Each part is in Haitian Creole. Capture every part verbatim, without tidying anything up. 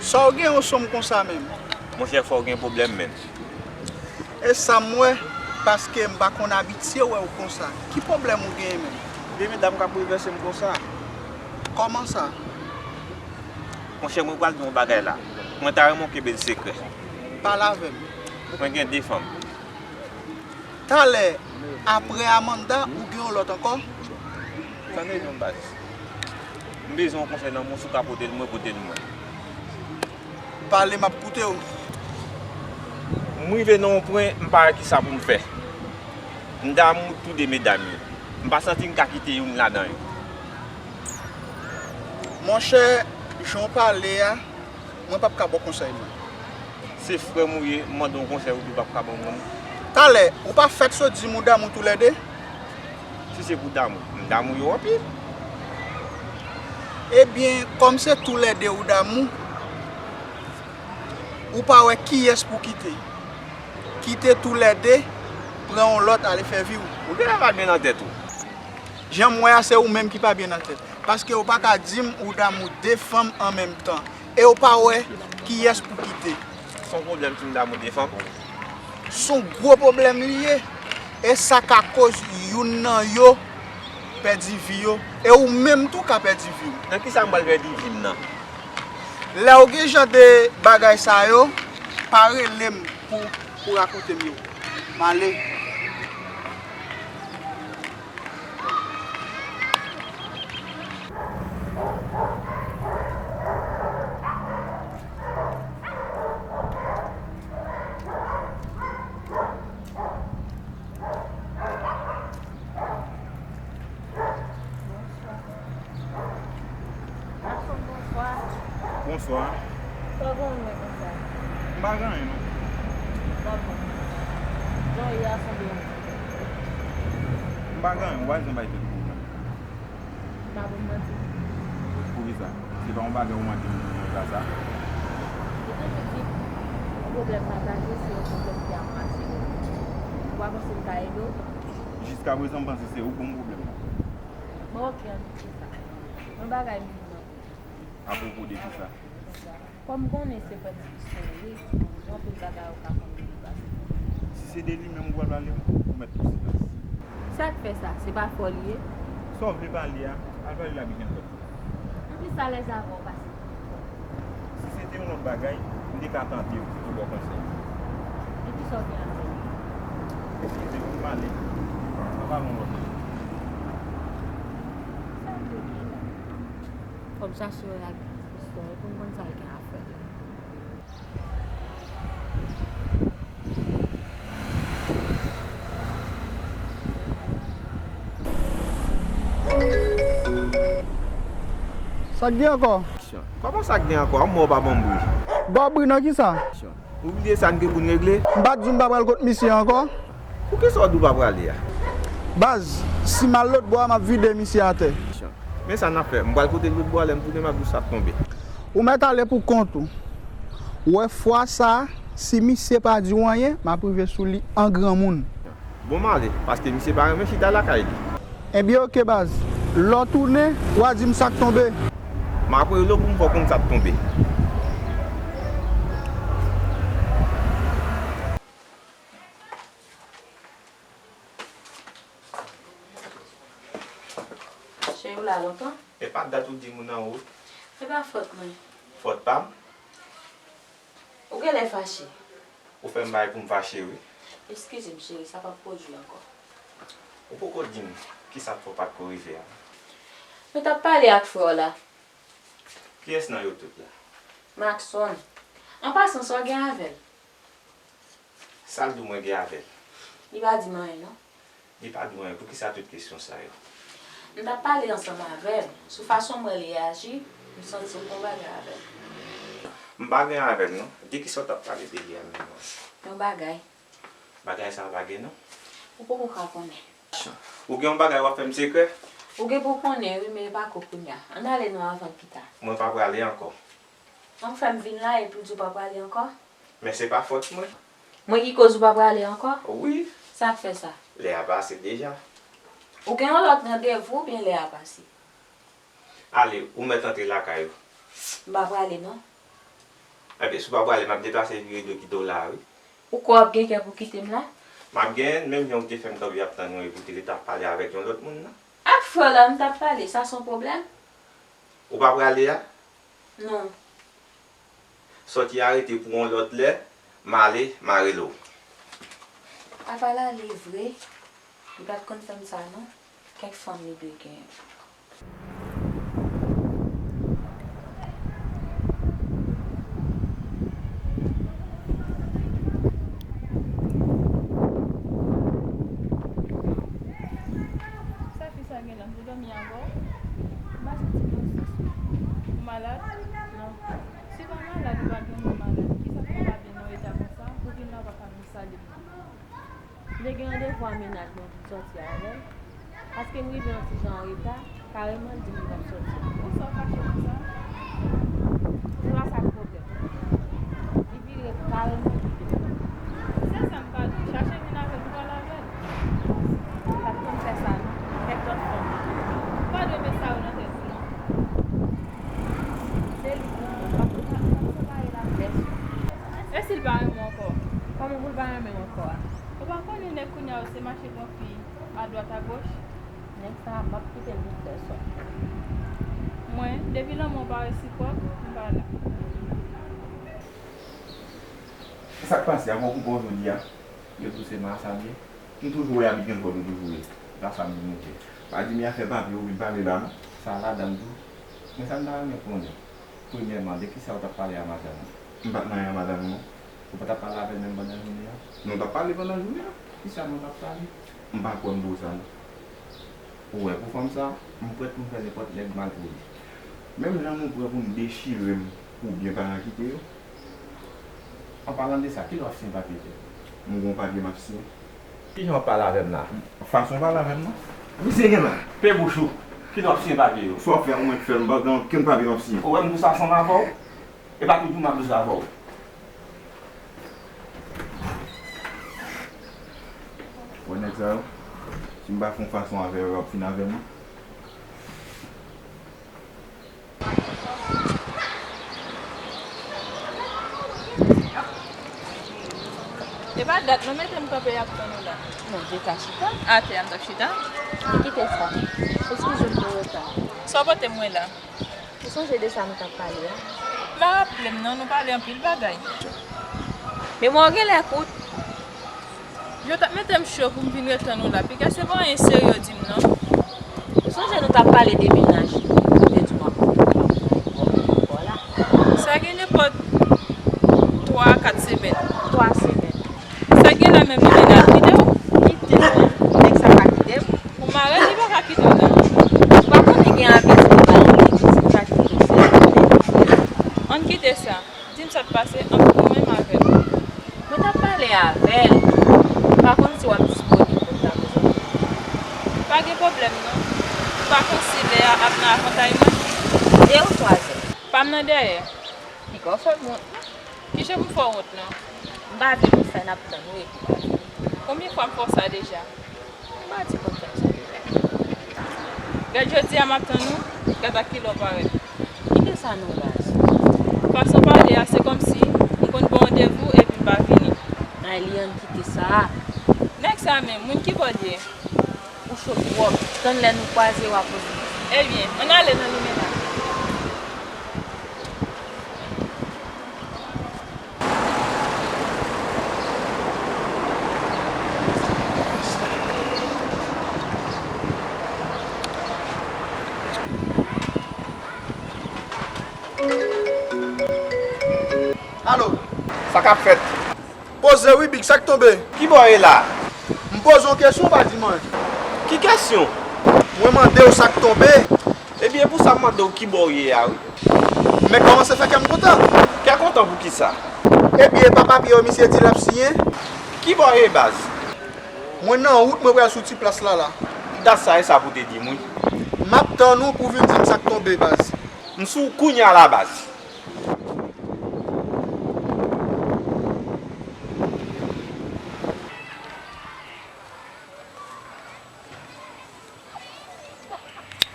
Sa w gen yon sonm konsa menm? Monchè, fò w gen pwoblèm menm. E sa m wè, paske m pa konn abitye wè w konsa. Ki pwoblèm ou genyen menm? De medam k ap boulvèse m konsa. Kòman sa? Monchè, mwen pral di w yon bagay la. Mwen ta renmen w kenbe l sekrè. Pale avè m. Mwen gen de fanm. Talè, apre Amanda, ou gen yon lòt ankò? Tande non, baz. M bezwen yon konsèy nan men w, si w ka pote l mwen, pote l mwen. Pale, m ap koute w. M rive nan yon pwen, m pa wè kisa pou m fè. M damou tou de medam yo. M pa santi m ka kite youn ladan yo. Monchè, jan w pale a, mwen p ap ka ba w konsèy, non. Se frè m ou ye, m mande w yon konsèy, ou di w p ap ka ban m non. Talè, ou pa fèt sot di m ou damou toulède? Si se pou damou, m damou yo anpil. Ebyen, kòm se toulède ou damou, ou pa wè kiyès pou kite. Kite toulède, pran yon lòt, ale fè vi w. Ou genlè pa byen nan tèt ou. Jan m wè a, se ou menm ki pa byen nan tèt. Paske ou pa ka di m ou damou de fanm an menm tan. E ou pa wè kiyès pou kite. Se yon pwoblèm si m damou de fanm? Se yon gwo pwoblèm li ye. E sa ka koz youn nan yo pèdi vi yo. E ou menm tou ka pèdi vi w. Nan kisa m pral pèdi vi m nan? Lè w gen jan de bagay sa yo, pa rele m pou, pou rakonte m yo. M ale. Bonswa. Bonswa. Sa w gen mwen konsa? M pa gen anyen non. Bòbò. Jan w ye a sanble yon... M pa gen anyen, w pa bezwen bay tèt ou pwoblèm. M pa pou m manti. Poukisa? Se pa yon bagay ou manke m konsa. Ou toujou di yon pwoblèm pataje se yon pwoblèm ki a mwatye. Ou pa panse m ka ede w? Jiskaprezan m panse se ou k ban m pwoblèm nan. Bon, oke, ann kite sa. Yon bagay m vin mande. Apwopo de kisa? Kòm m konnen se frè Ti Fiston ou ye, gen anpil bagay ou ka konn li pase. Si se de li menm ou pral pale, ou mèt tou silans. Sa k fè sa? Se pa fò li ye? Sa w vle pale a, al pale l ak Jenn Fòt. Anplis, alèz avè w pase. Si se te yon lòt bagay, m te ka tande w pou ba w konsèy. E kisa w gen avè l? Eskize m, m ale. Ann pale yon lòt lè. Sa m te gen la? Fò m chache wè ak Ti Fiston wi pou m konn sa l gen a fè. Sa k gen ankò? Kòman sa k gen ankò? An mò pa ban m bri. Ba w bri nan kisa? Ou bliye sa n gen pou n regle? M pa t di w m pa pral kot misye ankò? Poukisa w di w pa prale a? Baz, si m al lòt bò a, m ap vide misye atè. Men sa n ap fè, m pral kote l lòt bò a, lè m tounen m ap di w sa k tonbe. Ou mèt ale pou kont ou. Ou wè fwa sa a, si misye pa di w anyen, m ap rive sou li an granmoun. Bon, m ale, paske misye pa renmen chita lakay li. Ebyen oke baz, lè w tounen, w a di m sa k tonbe. M ap rele w pou m fè w konn sa k tonbe. Cheri, w la lontan? E pa dat ou di moun anwo? E pa fòt mwen. Fòt pa m? Ou genlè fache. Ou fè m bagay pou m fache wi. Eskize m cheri, sa p ap pwodui ankò. Ou poko di m kisa k fè w pa t ko rive a. Mwen t ap pale ak frè w la. Kiyès nan yo tout la? Maxon. An pasan, sa w gen avè l? Sa l di w mwen gen avè l? Li pa di m anyen non. Li pa di w anyen, poukisa tout kesyon sa yo? M t ap pale ansanm avè l, sou fason m wè l reyaji, m santi m gen yon bagay avè l. M pa gen avè l non. De kisa w t ap pale de li a menm? Yon bagay. Bagay sa a pa gen non. Ou poko ka konnen. Ou gen yon bagay w ap fè m sekrè? Ou gen pou w konnen wi, men e pa ko kounye a. Ann ale non avan pita. Mwen pa prale ankò. An fè m vin la epi w di w pa prale ankò? Men se pa fòt mwen. Mwen ki koz ou pa prale ankò? Wi. Sa k fè sa? Lè a pase deja. Ou gen yon lòt randevou oubyen lè a pase? Ale, ou mèt antre lakay ou. M pa prale non. Ebyen, si w pa prale, m ap deplase vire do kite w la a, wi. Ou kwè w ap gen kè pou kite m la? M ap gen, menm jan w te fè m kanpe ap tann ou epi w te rete ap pale avèk yon lòt moun nan. Ak frè w la m t ap pale, sa se yon pwoblèm? Ou pa prale a? Non. Sòti a rete pou yon lòt lè, m ale, m a rele w. Apa l ale vre? Li pa t konn fè m sa non. Kèk fanm li dwe genyen. Sa fi sa gen la, m te dòmi avè w? M pa santi bon sans ou. Ou malad? Non. Si w pa malad, ou pa gen moun malad. Kisa k fè w pa byen nan eta konsa? Ou vin la, ou pa ka menm salye m nan. M te gen randevou a mennaj mwen pou m sòti avè l. Paske m rive yon ti jan an reta, kareman l di m li p ap sòti. Poukisa w fache konsa? Se pa sa k pwoblèm mwen. Li vire kareman l kite m. Se sa m pa di w, chache vin avè l pou pale avè l. Ou pa t konn fè sa non, kèk lòt fanm. Ou pa dwe met sa yo nan tèt ou non. Se li pou mwen, m ap, m ap, m ap separe l ak lès. E si l pa renmen w ankò? Kòman pou l pa renmen m ankò a? Ou pa konnen nèg kounye a yo se mache pran fi adwat agoch? Nèg sa a, m p ap kite l vin fè sòt. Mwen, depi lanmou an pa resipwòk, m pa la. Sa k pase a, kòman w konprann jodi a? Yo di w se masamye. M toujou wè abit gen kòd ou toujou ye. Se pa sa m di nou ke. Pa di m afè papye ou vin pale la non. Sa ladan l tou. Men sa m ta renmen konnen. Premyèman, de kisa ou t ap pale a madanm ou? M pa t nan yen a madanm ou non. Ou pa t ap pale avè l menm pandan jounen an? Non, w t ap pale pandan jounen an. Kisa nou t ap pale? M pa kwè m di w sa non. Ou wè, pou fanm sa, m prèt pou m fè nenpòt nèg mal pou li. Menm jan nou prè pou n dechire m pou byen paran kite yo. An palan de sa, kilè w ap siyen papye tou? M gon papye m ap siyen. Kijan w ap pale avè m la? Fason w pale avè m nan. Misye gen la. Pe bouch ou. Kilè w ap siyen papye yo? Sa w ap fè a, ou mèt fè l, m pa gen okenn papye m ap siyen. Ou wè m di w sa ansanm avè w? E pa tout moun m ap di sa avè w. Wè nèg sa yo, si m pa fè yon fason avè yo, y ap fin avè m wi. E pa dat non, mete m kanpe y ap tann ou la. Non, je ka chita. Atè a m t ap chita. Kite sa. Eskize m pou reta. Sa w pote m wè la? Ou sonje de sa nou t ap pale a? M pa raple m non, nou pale anpil bagay. Memwa w genlè kout. Yo t ap mete m cho pou m vin ret tann ou la, piga se pa anyen serye w di m non. Ou sonje nou t ap pale de mennaj ou te di w ap, ap tounen bò la? Sa gen nenpòt twa a kat semèn. Twa semèn. Sa gen la menm li vin al kite w? Kite m? Nèg sa pa kite m. Ou mare l, li pa ka kite w la. Ou pa konnen gen avyès ki bay li, li di m pa kite w, se kite m. Ann kite sa. Di m sa k pase ant ou menm avè l. Mwen t ap pale avè l. M pa konn si w ap disponib pou n ta koze. Pa gen pwoblèm non. Ou pa konn si lè a ap nan avantay mwen? De ou twa zè. Pa m nan dèyè. Piga w fè m wont non. Kijan pou m fè w wont non? M pa vle pou fè n ap tann ou epi w pa vini. Konbyen fwa m fè w sa deja? M pa di konn fè m sa deja. Gad jodi a m ap tann ou, gad ak kilè w parèt. Kite sa non baz. Fason w pale a se kòmsi m konn ba w randevou epi m pa vini. Ay li ann kite sa. Nèg sa menm, moun ki bò l ye? Ou cho twòp. Tann lè nou kwaze w a poze. Ebyen, ann ale nan limen la. Alo. Sa k ap fèt? Poze wi, Big, sa k tonbe? Ki bò w ye la? M poze w kesyon, ou pa di m anyen. Ki kesyon? Mwen mande w sa k tonbe. Ebyen, pou sa m mande w ki bò w ye a wi. Men kòmanse fè kè m kontan. Kè kontan pou kisa? Ebyen, e pa papye yo misye di l ap siyen? Ki bò w ye baz? Mwen nan wout, mwen pral sou ti plas la la. Dat sa e sa pou te di m wi. M ap tann ou pou w vin di m sa k tonbe baz. M sou w kounye a la baz.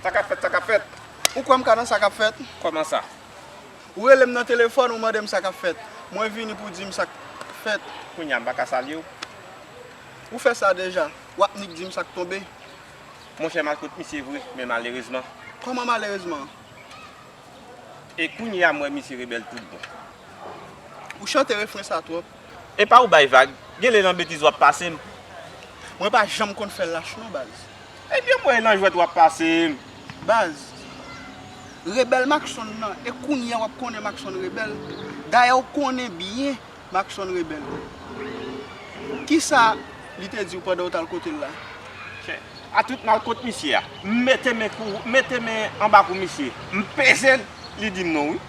Sa k ap fèt, sa k ap fèt. Ou kwè m ka nan sa k ap fèt? Kòman sa? Ou rele m nan telefòn, ou mande m sa k ap fèt. Mwen vini pou di m sa k fèt. Kounye a, m pa ka salye w. Ou fè sa deja. W ap nik di m sa k tonbe. Monchè, m al kot misye vre, men malerezman. Kòman malerezman? E kounye a, m wè misye rebèl tout bon. Ou chante refren sa twòp. Epa ou bay vag. Genlè nan betiz w ap pase m. Mwen pa janm konn fè lach non, baz. Ebyen, mwen nan jwèt w ap pase m. Baz, rebèl Maxon nan, e kounye a w ap konnen Maxon rebèl. Dayè, w konnen byen Maxon rebèl. Kisa li te di w pandan w t al kote l la? Chè, a tout m al kot misye a. M mete men kou, mete men anba kou misye. M peze l, li di m non wi.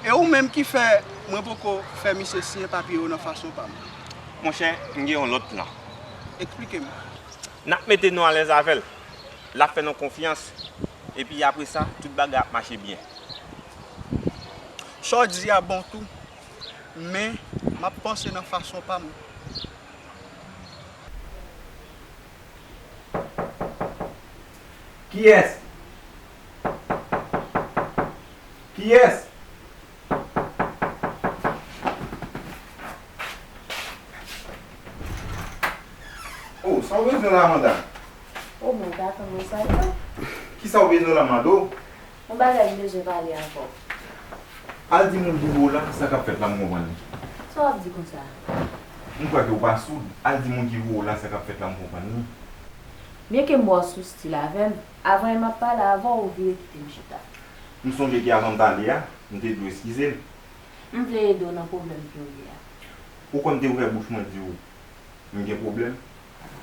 E ou menm ki fè mwen poko fè misye siyen papye yo nan fason pa m. Monchè, m gen yon lòt plan. Eksplike m. N ap mete nou alèz avè l. L ap fè nou konfyans. Epi apre sa, tout bagay ap mache byen. Sa w di a bon tou, men m ap panse nan fason pa m. Kiyès? Kiyès? Oh, sa w bezwen la, Amanda? Oh, mwen ka tann mwen sa yo. Kisa w bezwen la, m mande w? Yon bagay m bezwen pale avè w. Al di moun ki voye w la, sa k ap fèt la, m konprann li. Sa w ap di konsa? M kwè ke w pa soud. Al di moun ki voye w la, sa k ap fèt la, m konprann li. Byenke m wè w sou stil avè m, avan m ap pale avè w, ou vire kite m chita. M sonje ke avan m pale a, m te di w eskize m. M vle ede w nan pwoblèm ke w ye a. Ou kwè m te ouvè bouch mwen di w m gen pwoblèm?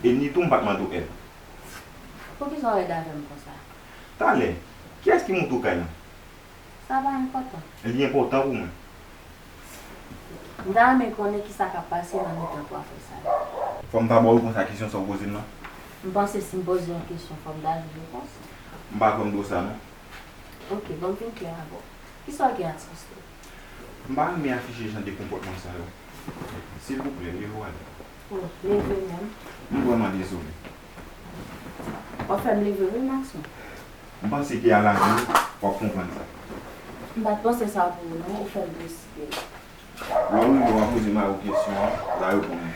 E ni tou m pa t mande w èd. Poukisa w rèd avè m konsa? Talè, kiyès ki monte w kay lan? Sa pa enpòtan. Li enpòtan pou mwen. M ta renmen konnen kisa k ap pase nan mitan twa frè sa yo. Fò m ta ba w repons a kesyon sa w poze m nan? M panse si m poze yon kesyon, fò m ta jwenn repons. M pa kwè m di w sa non. Ok, ban m fin klè avè w. Kisa w gen a Triste? M pa renmen afiche jan de konpòtman sa yo. Silvouplè, leve w ale. Oh, leve menm. M vrèman dezole. W ap fè m leve wi, Maxon. M panse ke a lavi, w ap konprann sa. M pa t panse sa pou ou non, ou fè m deside. Lè w rive, w a poze mari w kesyon an, l a reponn ou.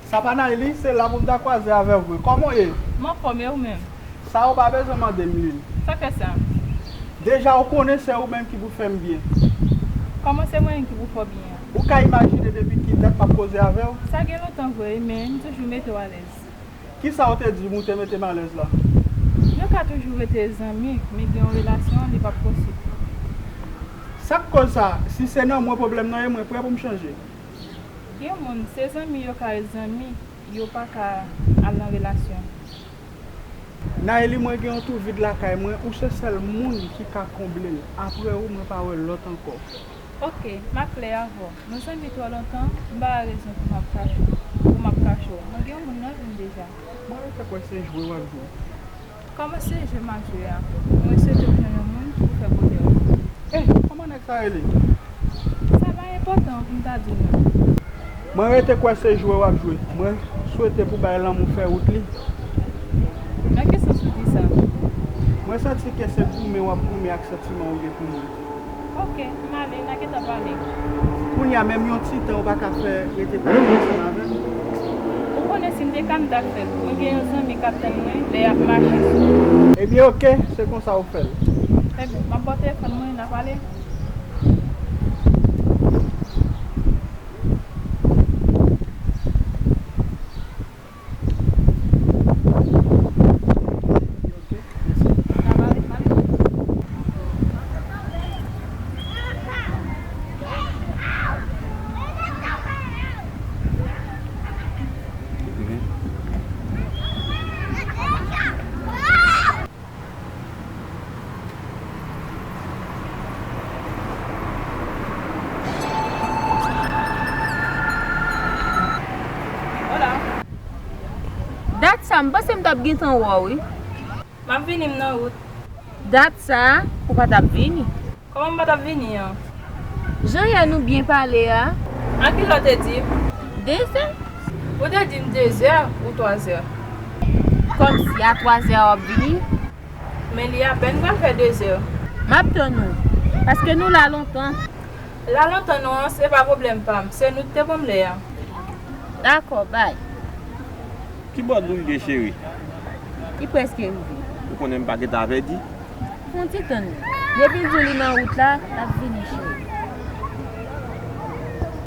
Sa pa Nayli, se la pou m ta kwaze avè w vre. Kòman w ye? M anfòm, e ou menm? Sa ou pa bezwen mande m li. Sa k fè sa? Deja ou konnen se ou menm ki pou fè m byen. Kòman se mwen menm ki pou fè w byen an? Ou ka imajine depi ki dat m ap koze avè w? Sa gen lontan vre, men m toujou mete w alèz. Kisa w te di m ou te mete m alèz la? Nou ka toujou rete zanmi, men gen yon relasyon, li p ap posib. Sa k koz sa? Si se nan mwen pwoblèm nan ye, mwen prè pou m chanje. Gen moun, se zanmi yo ka ret zanmi, yo pa ka al nan relasyon. Nayeli, mwen gen yon twou vid lakay mwen, ou se sèl moun ki ka konble l. Apre ou, mwen pa wè lòt ankò. Ok, m ap klè avè w. Nou zanmi twò lontan, m pa wè rezon pou m ap kache w, pou m ap kache w. Mwen gen yon moun nan vi m deja. Mwen rete kwè se jwe w ap jwe. Kòman se jwe m ap jwe a? Mwen swete w jwenn yon moun pou fè bonè w. Eh, kòman nèg sa rele? Sa pa enpòtan pou m ta di w non. Mwen rete kwè se jwe w ap jwe. Mwen swete pou bay lanmou fè wout li. Nan ki sans ou di sa? Mwen santi ke se goumen w ap goumen ak santiman ou gen pou mwen. Ok, m ale, n a gentan pale. Kounye a, menm yon ti tan ou pa ka fè rete pale ansanm avè m? Ou konnen si m te ka, m t ap fè l. Mwen gen yon zanmi k ap tann mwen lè y ap mache sou wout. Ebyen, ok, se konsa ou fè l. Ebyen, m ap ba w telefòn mwen, n a pale. Dat sa, m panse m t ap gentan wè w, wi. M ap vini, m nan wout. Dat sa, Ou pa t ap vini? Kòman m pa t ap vini an? Jan yè nou byen pale a. An ki lè w te di m? Dezè? Ou te di m dezè ou twazè? Kòmsi a twazè a w ap vini? Men li apèn pral fè dezè. M ap tann ou. Paske nou la lontan. La lontan nou an, se pa pwoblèm pa m. Se nou ki te ban m lè a. Dakò, bay. Ki bò Doul ye, cheri? Li prèske rive. Ou konnen m pa gentan avèdi. Fè yon ti tann. Depi l di w li nan wout la, l ap vini, cheri.